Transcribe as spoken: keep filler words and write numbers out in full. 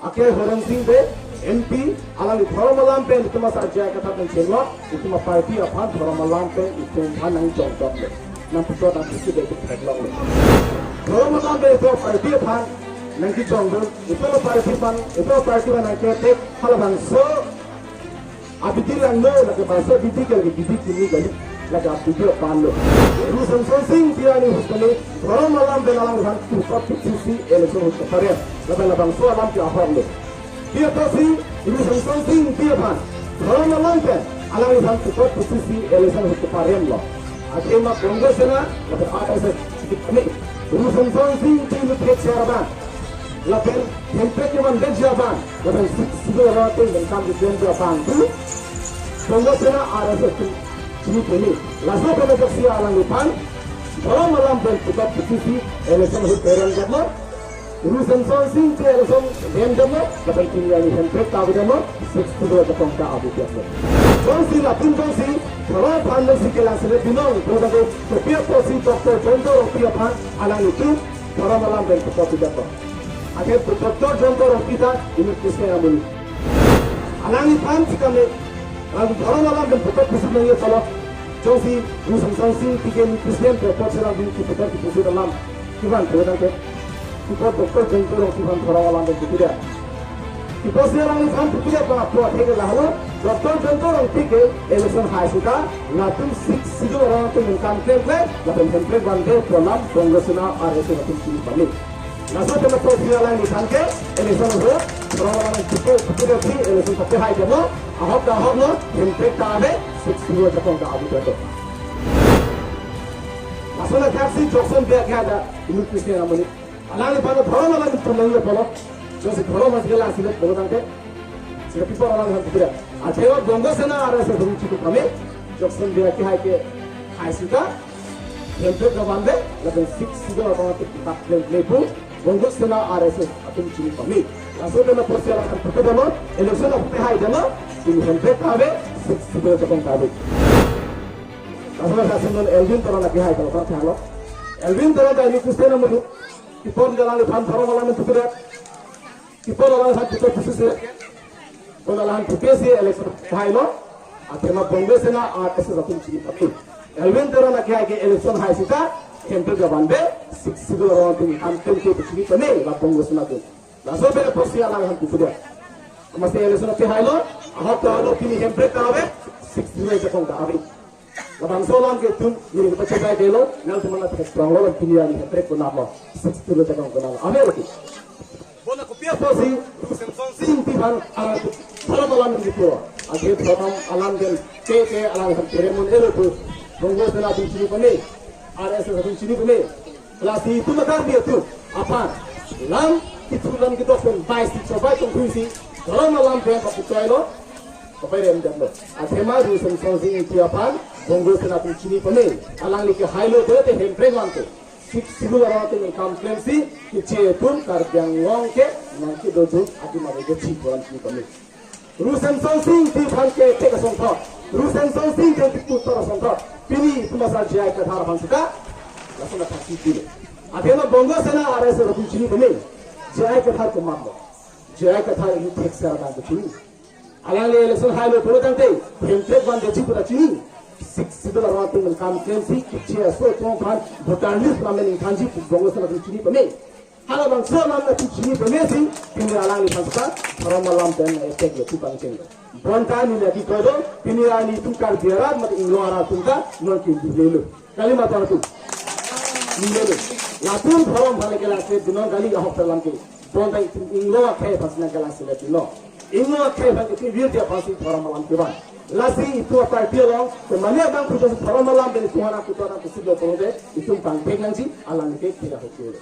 Ake Horensing Bey, M P, alangli dhorom alam pen itum asar J I Kathar pen chenglok, itum aparty aphan dhorom alam pen itum aphan nangchongchoklo. Nangpuchot nangpusi de itum theklonglo. Dhorom alam pen itum aparty aphan nangkichongdun, itum aparty aphan, itum aparty aphan nangketek, halabangso abidi langno, lake bangso abidi ke lake abidi kimi kali, lake abidi aphanlo. Ru Semsonsing Ingti arni hus kali, dhorom alam pen alangphan puthot puthotsi election ahut keparem. Lapen labangso alam ke ahoklo. Pi apotsi Ru Semsonsing Ingti aphan dhorom alam pen alangphan puthot puthotsi election ahut keparemlo. Athema Congress Sena, lapen R S S, Ru Semsonsing Ingti nuthet ser abang, lapen hemprek kevan detji abang, lapen Sixth Schedule aron atum pen kam keklem abang tu Congress Sena, R S S atum chini pame. Laso pen ajoksi alangliphan dhorom alam pen puthot puthotsi election ahut kerem jatlo. Ru Semsonsing Ingti election rem jatlo, lapen pini arni hemprek ta ave jatlo, Sixth Schedule ajakong ta ave jatlo. Jongsi latum jongsi dhorom aphan jongsi kelang selet binong, program ke kopi apotsi Doctor Jayanta Rongpi aphan alanglitum dhorom alam pen puthot pi jatlo. Athe Doctor Jayanta Rongpi ta inut Christian amonit. Alangliphan sikame, alang dhorom alam pen puthot pusi nangji apotlo. Jongsi Ru Semsonsing Ingti ke inut Christian pen apotsi alanglitum puthot pusi alam kevan pulo tangte, pi apot Doctor Jayanta Rongpi aphan dhorom alam pen puthot pi det? Pi apotsi alangliphan puthot pi det apot ke lahelo, Doctor Jayanta Rongpi ke election hai sita, latum Sixth Schedule aron atum pen kam klemkle, lapen hemprek vanve pu alam Congress Sena, R S S atum chini pame. Laso pen apotsi alangliphan ke election ahut dhorom alam pen puthot puthotsi election ta pehai jatlo, ahok ta ahoklo, hemprek ta ave, Sixth Schedule ajakong ta ave jatlo. Laso na thaksi Jokson Bey ke ada inut Christian amonit. Alangliphan dhorom alam pen puthot nangji apotlo. Jongsi dhorom aphansi kelang selet pulo tangte, sila pi apot alangliphan puthot pi det? Athema Congress Sena, R S S atum chini pame. Jokson Bey akehai ke hai sita, hemprek vanve, lapen Sixth Schedule aron atum pen kam klemkle pu Congress Sena, R S S atum chini pame. Laso pen apotsi alangliphan puthot detlo, election ahut pehai detlo, pini hemprek ta ave, Sixth Schedule ajakong ta ave. Laso pen ajoksi non Elwin Teron akehai ta lo, tanglo. Elwin Teron ta inut Christian amonit. Pi apot alangliphan dhorom alam pen puthot pi det? Pi apot alangliphan puthot pusi se? Pi apot alangliphan puthotsi election hailo? Athema Congress Sena, R S S atum chini pame. Elwin Teron akehai ke election hai sita, hemprek vanve, Sixth Schedule aron atum pen kam klemkle pu chini pame, la Congress Sena atum. Laso pen apotsi alangliphan puthot pi det? Amatsi election ta pehailo, ahok ta ahoklo, pini hemprek ta ave, Sixth Schedule ajakong ta ave. Labangso alam ke itum neli kepachethai detlo, nangtum aphan theklonglo, pini arni hemprek konatlo, Sixth Schedule ajakong konatlo. Ave lo ke. Bonta kopi apotsi Ru Semsonsing Ingti aphan alang dhorom alam pen kipu? Athe dhorom alam pen ke ke alangliphan kerem un-elo pu Congress Sena atum chini pame, R S S atum chini pame. Lasi itum Karbi atum aphan lam kethu lam kedok pen baisi chobai tongthuisi dhorom alam pen paputoilo, paperem detlo. Athema Ru Semsonsing Ingti aphan Congress Sena atum chini pame. Alangli ke hailo pulote hemprek vanve, Sixth Schedule aron atum pen kam klemsi keche atum Karbi Anglong ke nangkedo adim avedet ji pu alam chini pame. Ru Semsonsing Ingti aphan ketek asonthot, Ru Semsonsing Ingti aphan kepu ator asonthot, pini itum asar J I Kathar aphan sita lason athaksi pilo. Athema Congress Sena, R S S atum chini pame, J I Kathar komatlo? J I Kathar inut thekser abang ke chini. Alangli election hailo pulo tangte, hemprek vandetji pu ta chini. Sixth Schedule aron atum pen kam klemsi keche aso atum aphan voter list pen nangthanji pu Congress Sena atum chini pame. Halabangso alam atum chini pamesi, pini alangliphan sita dhorom alam pen attack le tu pangcheng. Bonta neli akikoi do, pini arni itum Karbi arat mate Inglong arat atum ta non kindi lelo. Kali mata atum. Ni lelo. Latum dhorom aphan kelang selet binong kali, ahok alam ke. Bonta itum Inglong akhei aphansi nangkelang selet binong. Inglong akhei aphan itum virti aphansi dhorom alam kevan. Lasi itum aparty along, kemane abang pujo dhorom alam pen itum aphan kutu aran kusip lo pulote, itum pangthek nangji, alang ke tidak hotel.